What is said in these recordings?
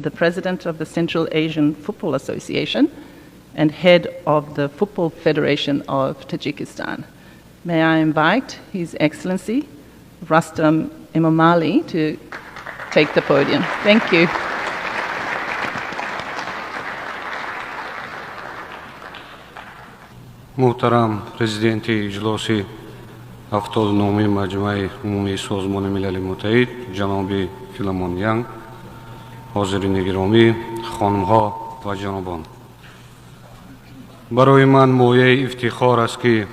the President of the Central Asian Football Association and head of the Football Federation of Tajikistan. May I invite His Excellency Rustam Emomali to take the podium. Thank you. Муҳтарам Президенти иҷлоси 79-уми Маҷмаи Умумии Созмони Милали Муттаҳид, ҷаноби Филимон Янг, ҳозирини гиромӣ, хонумҳо ва ҷанобон. Барои ман мояи ифтихор аст, ки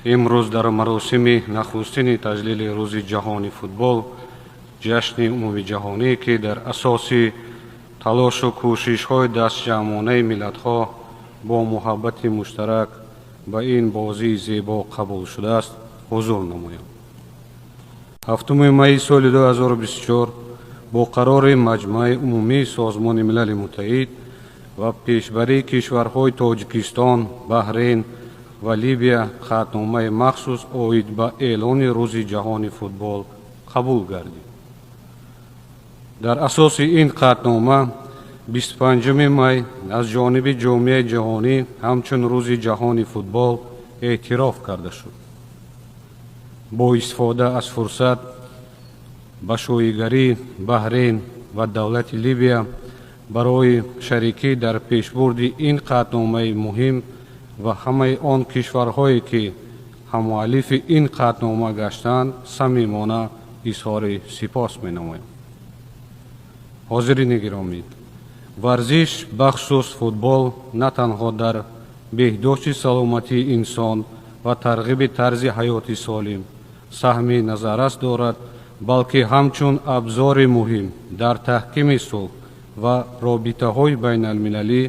имрӯз дар маросими нахустини таҷлили Рӯзи ҷаҳони футбол, ҷашни умумиҷаҳонӣ, ки дар асоси талошу кӯшишҳои дастҷамъонаи миллатҳо бо муҳаббати муштарак ба ин бозии зебо қабул шудааст, ҳузур намоям. 7 майи соли 2024 бо қарори Маҷмаи Умумии Созмони Милали Муттаҳид ва пешбарии кишварҳои Тоҷикистон, Баҳрейн ва Либия қатъномаи махсус оид ба эълони Рӯзи ҷаҳони футбол қабул гардид. Дар асоси ин қатънома 25 май аз ҷониби ҷомеаи ҷаҳонӣ ҳамчун Рӯзи ҷаҳони футбол эътироф карда шуд. Бо истифода аз фурсат ба шоҳигарии Баҳрейн ва давлати Либия барои шарикӣ дар пешбурди ин қатъномаи муҳим ва ҳамаи он кишварҳое, ки ҳаммуаллифи ин қатънома гаштанд, самимона изҳори сипос менамоям. Ҳозирини гиромӣ, варзиш, бахусус футбол, на танҳо дар беҳдошти саломатии инсон ва тарғиби тарзи ҳаёти солим саҳми назаррас дорад, балки ҳамчун абзори муҳим дар таҳкими сулҳ ва робитаҳои байналмилалӣ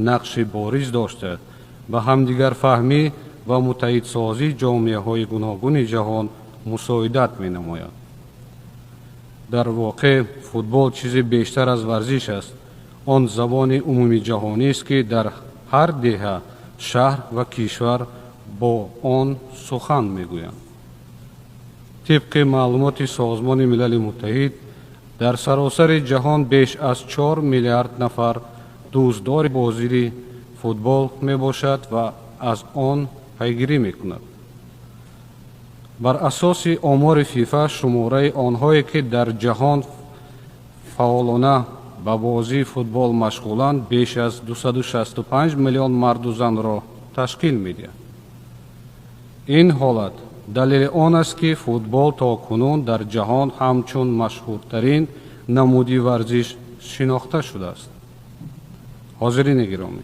нақши бориз дошта, ба ҳамдигарфаҳмӣ ва муттаҳидсозии ҷомеаҳои гуногуни ҷаҳон мусоидат менамояд. Дар воқеъ, футбол чизе бештар аз варзиш аст. Он забони умумиҷаҳонист, ки дар ҳар деҳа, шаҳр ва кишвар бо он сухан мегӯянд. Тибқи маълумоти Созмони Милали Муттаҳид, дар саросари ҷаҳон беш аз 4 миллиард нафар дӯстдори бозии футбол мебошад ва аз он пайгирӣ мекунад. Бар асоси омори ФИФА, шумораи онҳое, ки дар ҷаҳон фаъолона ба бозии футбол машғуланд, беш аз 265 миллион марду занро ташкил медиҳад. Ин ҳолат далели он аст, ки футбол то кунун дар ҷаҳон ҳамчун машҳуртарин намуди варзиш шинохта шудааст. Ҳозирини гиромӣ,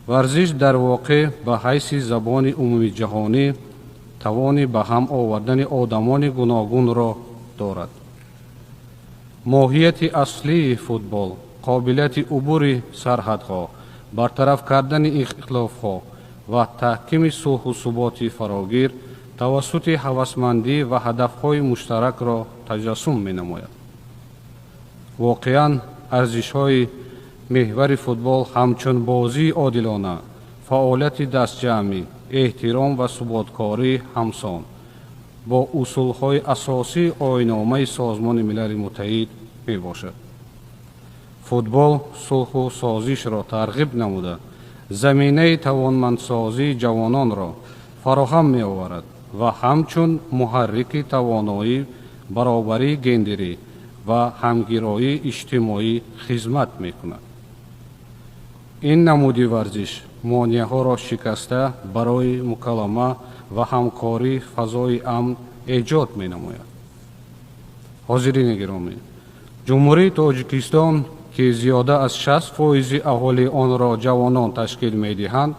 варзиш дар воқеъ ба ҳайси забони умумиҷаҳонӣ тавони ба ҳам овардани одамони гуногунро дорад. Моҳияти аслии футбол қобилияти убури сарҳадҳо, бартараф кардани ихтилофҳо ва таҳкими сулҳу суботи фарогир тавассути ҳавасмандӣ ва ҳадафҳои муштаракро таҷассум менамояд. Воқеан, арзишҳои меҳвари футбол ҳамчун бозии одилона, фаъолияти дастҷамъӣ, эҳтиром ва суботкорӣ ҳамсон бо усулҳои асосии оинномаи Созмони Милали Муттаҳид мебошад. Футбол сулҳу созишро тарғиб намуда, заминаи тавонмандсозии ҷавононро фароҳам меоварад ва ҳамчун муҳаррики тавоноӣ, баробарии гендерӣ ва ҳамгироии иҷтимоӣ хизмат мекунад. Ин намуди варзиш монеаҳоро шикаста, барои муколама ва ҳамкорӣ фазои амн эҷод менамояд. Ҳозирини гиромӣ, Ҷумҳурии Тоҷикистон, ки зиёда аз 60 фоизи аҳолии онро ҷавонон ташкил медиҳанд,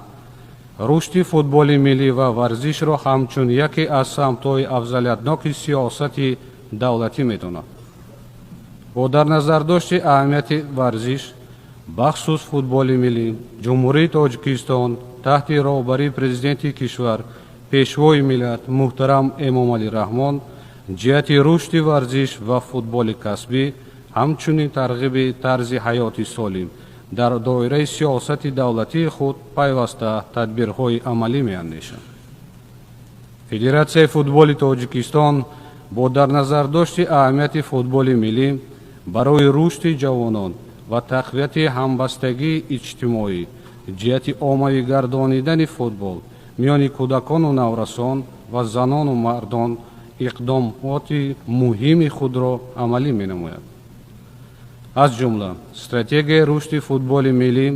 рушди футболи миллӣ ва варзишро ҳамчун яке аз самтҳои афзалиятноки сиёсати давлатӣ медонад. Бо дар назардошти аҳамияти варзиш, бахусус футболи миллӣ, Ҷумҳурии Тоҷикистон таҳти роҳбарии Президенти кишвар, Пешвои миллат муҳтарам Эмомалӣ Раҳмон ҷиҳати рушди варзиш ва футболи касбӣ, ҳамчунин тарғиби тарзи ҳаёти солим дар доираи сиёсати давлатии худ пайваста тадбирҳои амалӣ меандешад. Федератсияи футболи Тоҷикистон бо дар назардошти аҳамияти футболи миллӣ барои рушди ҷавонон ва тақвияти ҳамбастагии иҷтимоӣ ҷиҳати оммавӣ гардонидани футбол миёни кӯдакону наврасон ва занону мардон иқдомоти муҳими худро амалӣ менамояд. Аз ҷумла стратегияи рушди футболи миллӣ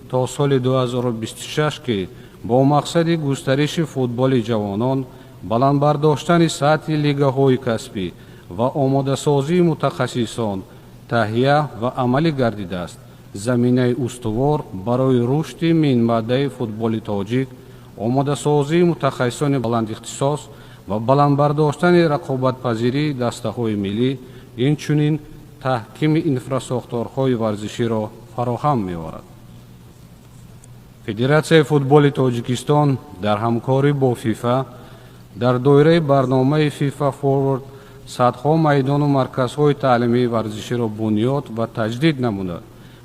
то соли 2026, ки бо мақсади густариши футболи ҷавонон, баланд бардоштани сатҳи лигаҳои касбӣ ва омодасозии мутахассисон таҳия ва амалӣ гардидааст, заминаи устувор барои рушди минбаъдаи футболи тоҷик, омодасозии мутахассисони баландихтисос ва баланд бардоштани рақобатпазирии дастаҳои миллӣ, инчунин таҳкими инфрасохторҳои варзиширо фароҳам меорад. Федератсияи футболи Тоҷикистон дар ҳамкорӣ бо ФИФА дар доираи барномаи ФИФА Форвард садҳо майдону марказҳои таълимии варзиширо бунёд ва таҷдид намуда,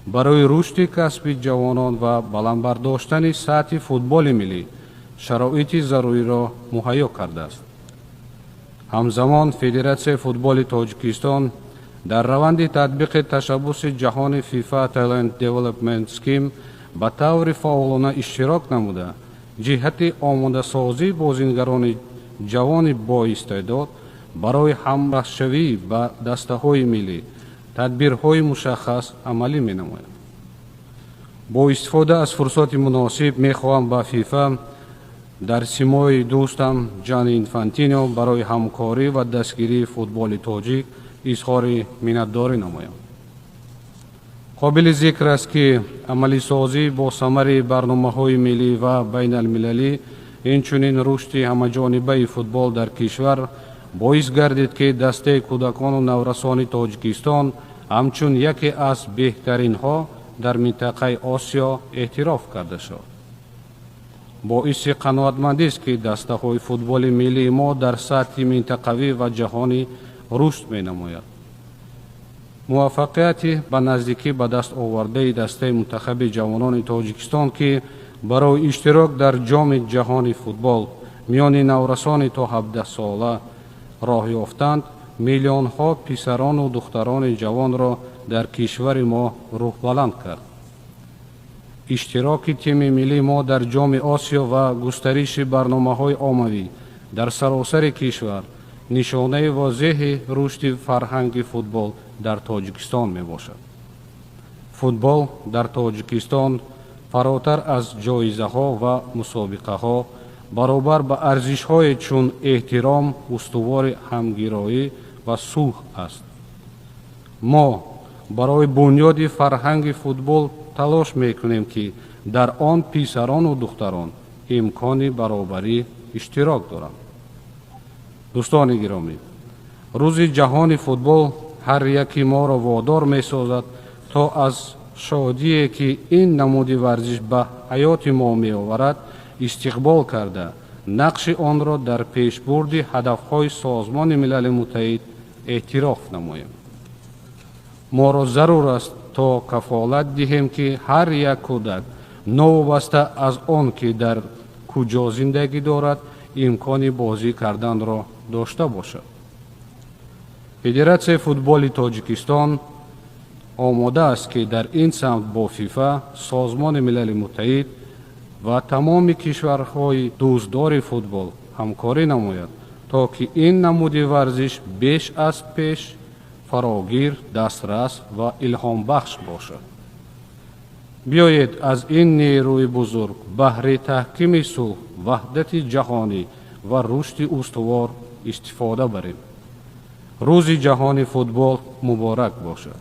барои рушди касби ҷавонон ва баланд бардоштани сатҳи футболи миллӣ шароити заруриро муҳайё кардааст. Ҳамзамон Федератсияи футболи Тоҷикистон дар раванди татбиқи ташаббуси ҷаҳони FIFA Talent Development Scheme ба таври фаъолона иштирок намуда, ҷиҳати омодасозии бозингарони ҷавони боистеъдод барои ҳамроҳшавӣ ба дастаҳои миллӣ тадбирҳои мушаххас амалӣ менамояд. Бо истифода аз фурсати муносиб мехоҳам ба ФИФА дар симои дӯстам Ҷани Инфантино барои ҳамкорӣ ва дастгирии футболи тоҷик изҳори миннатдорӣ намоям. Қобили зикр аст, ки амалисозӣ бо самари барномаҳои миллӣ ва байналмилалӣ, инчунин рушди ҳамаҷонибаи футбол дар кишвар боис гардид, ки дастаи кӯдакону наврасони Тоҷикистон ҳамчун яке аз беҳтаринҳо дар минтақаи Осиё эътироф карда шуд. Боиси қаноатмандист, ки дастаҳои футболи миллии мо дар сатҳи минтақавӣ ва ҷаҳонӣ рушд менамояд. Муваффақияти ба наздикӣ ба даст овардаи дастаи мунтахаби ҷавонони Тоҷикистон, ки барои иштирок дар Ҷоми ҷаҳони футбол миёни наврасони то 17 сола роҳ ёфтанд, миллионҳо писарону духтарони ҷавонро дар кишвари мо рӯҳбаланд кард. Иштироки тими миллии мо дар Ҷоми Осиё ва густариши барномаҳои оммавӣ дар саросари кишвар нишонаи возеҳи рушди фарҳанги футбол дар Тоҷикистон мебошад. Футбол дар Тоҷикистон фаротар аз ҷоизаҳо ва мусобиқаҳо баробар ба арзишҳое чун эҳтиром, устувори ҳамгироӣ ва сулҳ аст. Мо барои бунёди фарҳанги футбол талош мекунем, ки дар он писарону духтарон имкони баробарӣ иштирок доранд. Дӯстони гиромӣ, Рӯзи ҷаҳони футбол ҳар яки моро водор месозад, то аз шодие, ки ин намуди варзиш ба ҳаёти мо меоварад, истиқбол карда, нақши онро дар пешбурди ҳадафҳои Созмони Милали Муттаҳид эътироф намоем. Моро зарур аст, то кафолат диҳем, ки ҳар як кӯдак, новобаста аз он ки дар куҷо зиндагӣ дорад, имкони бозӣ карданро дошта бошад. Федератсияи футболи Тоҷикистон омода аст, ки дар ин самт бо ФИФА, Созмони Милали Муттаҳид ва тамоми кишварҳои дӯстдори футбол ҳамкорӣ намояд, то ки ин намуди варзиш беш аз пеш фарогир, дастрас ва илҳомбахш бошад. Биёед, аз ин нерӯи бузург баҳри таҳкими сулҳ, ваҳдати ҷаҳонӣ ва рушди устувор истифода барем. Рӯзи ҷаҳони футбол муборак бошад!